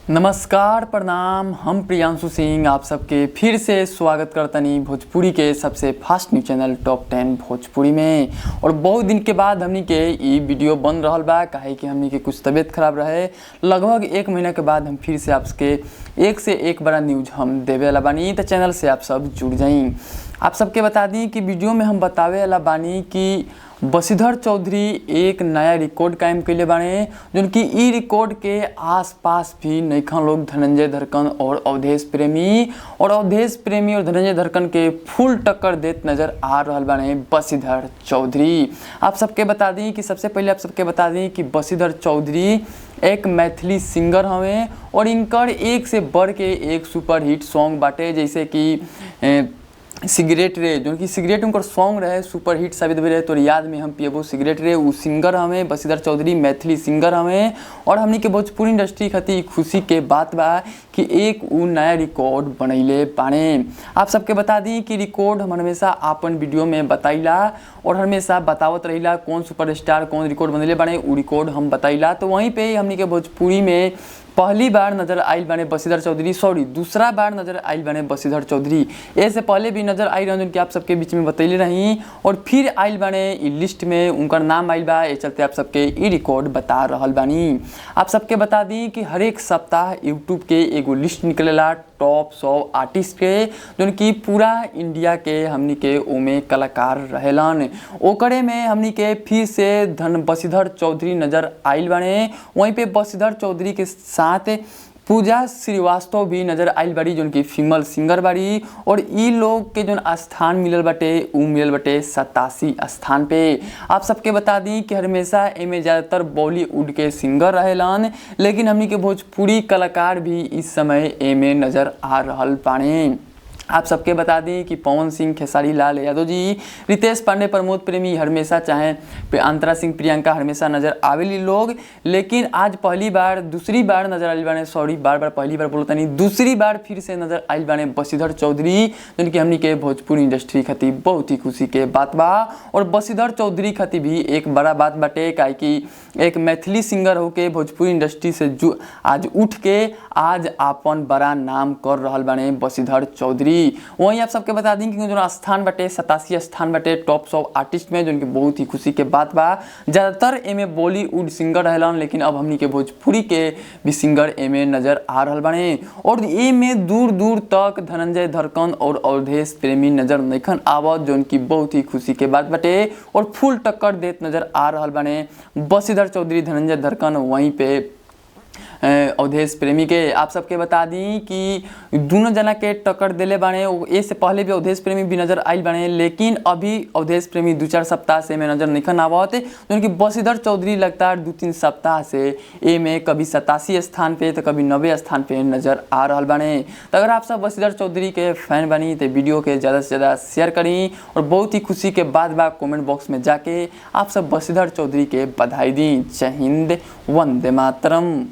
नमस्कार प्रणाम, हम प्रियांशु सिंह आप सबके फिर से स्वागत करतनी भोजपुरी के सबसे fast news channel top 10 Bhojpuri में। और बहुत दिन के बाद हमनी के ई वीडियो बन रहल बा, काहे कि हमनी के कुछ तबीयत खराब रहे। लगभग एक महीना के बाद हम फिर से आपके एक से एक बड़ा न्यूज हम देवे वाला बानी, तो चैनल से आप सब जुड़ जाई। आप सबके बता दी कि वीडियो में हम बतावे वाला बानी कि बसीधर चौधरी एक नया रिकॉर्ड कायम कैले बाड़े, जौन कि ई रिकॉर्ड के आसपास भी नइखन लोग धनंजय धरकन और अवधेश प्रेमी, और अवधेश प्रेमी और धनंजय धरकन के फुल टक्कर देत नजर आ रहल बाड़े बसीधर चौधरी। आप सबके बता दी कि सबसे पहले आप सबके बता दी कि बसीधर चौधरी एक मैथिली सिंगर हवें और इनकर एक से बढ़ के एक सुपर हिट सॉन्ग बाटे, जैसे कि सिगरेट रे, जो कि सिगरेट उनकर सॉन्ग रहे, सुपर हिट साबित भेल रहे, तोर याद में हम पियबो सिगरेट रे। उ सिंगर हमें बसीधर चौधरी मैथिली सिंगर हमें और हमनी के भोजपुरी इंडस्ट्री खातिर खुशी के बात बा कि एक उ नया रिकॉर्ड बनैले बाड़े। आप सबके बता दी कि रिकॉर्ड हम हमेशा आपन वीडियो में बताइला और हमेशा बतावत रहिला कौन सुपरस्टार कौन रिकॉर्ड बनैले बाड़े, उ रिकॉर्ड हम बताइला। तो वहीं पे हमनी के भोजपुरी में पहली बार नजर आइल बाने बसीधर चौधरी, सॉरी दूसरा बार नजर आइल बाने बसीधर चौधरी। ऐसे पहले भी नजर आइल रहन कि आप सबके बीच में बतैले रही और फिर आइल बाने ई लिस्ट में उनकर नाम आइल बा, ए चलते आप सबके ई रिकॉर्ड बता रहल बानी। आप सबके बता दी कि हरेक सप्ताह यूट्यूब के एगो लिस्ट निकलेला टॉप 100 आर्टिस्ट के, जौन कि पूरा इंडिया के हमनी के ओमे कलाकार रहेलन। ओकरे में हमनी के फिर से धन बसीधर चौधरी नजर आइल बाने। वहीं पे बसीधर चौधरी के साथ पूजा श्रीवास्तव भी नजर आइल बाड़ी, जौन कि फीमेल सिंगर बाड़ी और ई लोग के जौन स्थान मिलल बाटे उ मिलल बाटे 87 स्थान पे। आप सबके बता दी कि हमेशा एमे ज़्यादातर बॉलीवुड के सिंगर रहेलन, लेकिन हमनी के भोजपुरी कलाकार भी इस समय एमे नजर आ रहल बाड़े। आप सबके बता दी कि पवन सिंह, खेसारी लाल यादव जी, रितेश पांडे, प्रमोद प्रेमी हमेशा, चाहे अंतरा सिंह, प्रियंका हमेशा नजर आवेली लोग, लेकिन आज पहली बार दूसरी बार नजर आइल बाने, सॉरी बार बार पहली बार बोलता नहीं, दूसरी बार फिर से नजर आइल बाने बसीधर चौधरी, जौन कि हमनी के भोजपुरी इंडस्ट्री खातिर बहुत ही खुशी के बात बा। और बसीधर चौधरी खातिर भी एक बड़ा बात बाटे, काहे कि एक मैथिली सिंगर होके भोजपुरी इंडस्ट्री से जो आज उठ के आज आपन बड़ा नाम कर रहल बाने बसीधर चौधरी। वहीं आप सबके बता दी कि जो स्थान बाटे 87 स्थान बाटे टॉप 100 आर्टिस्ट में, जो कि बहुत ही खुशी के बात बा। ज़्यादातर एमे बॉलीवुड सिंगर रहेलन, लेकिन अब हमनी के भोजपुरी के भी सिंगर एमे नजर आ रहल बाने और एमे दूर दूर तक धनंजय धरकन और अवधेश प्रेमी नजर नइखन आवत, जौन की बहुत ही खुशी के बात बाटे और फुल टक्कर देत नजर आ रहल बाने बसीधर चौधरी, धनंजय धरकन, वहीं पे अवधेश प्रेमी के। आप सबके बता दी कि दोनों जना के टक्कर दिले बाने। ए से पहले भी अवधेश प्रेमी भी नजर आइल बाने, लेकिन अभी अवधेश प्रेमी 2-4 सप्ताह से में नजर निखन आवत, जौन कि बसीधर चौधरी लगातार 2-3 सप्ताह से ए में कभी 87 स्थान पे तो कभी 90 स्थान पे नजर आ रहल बाने। तो अगर आप सब बसीधर चौधरी के फैन बनी तो वीडियो के ज़्यादा से ज़्यादा शेयर करी और बहुत ही खुशी के बाद बा कमेंट बॉक्स में जाके आप सब बसीधर चौधरी के बधाई दी। जय हिंद, वंदे मातरम।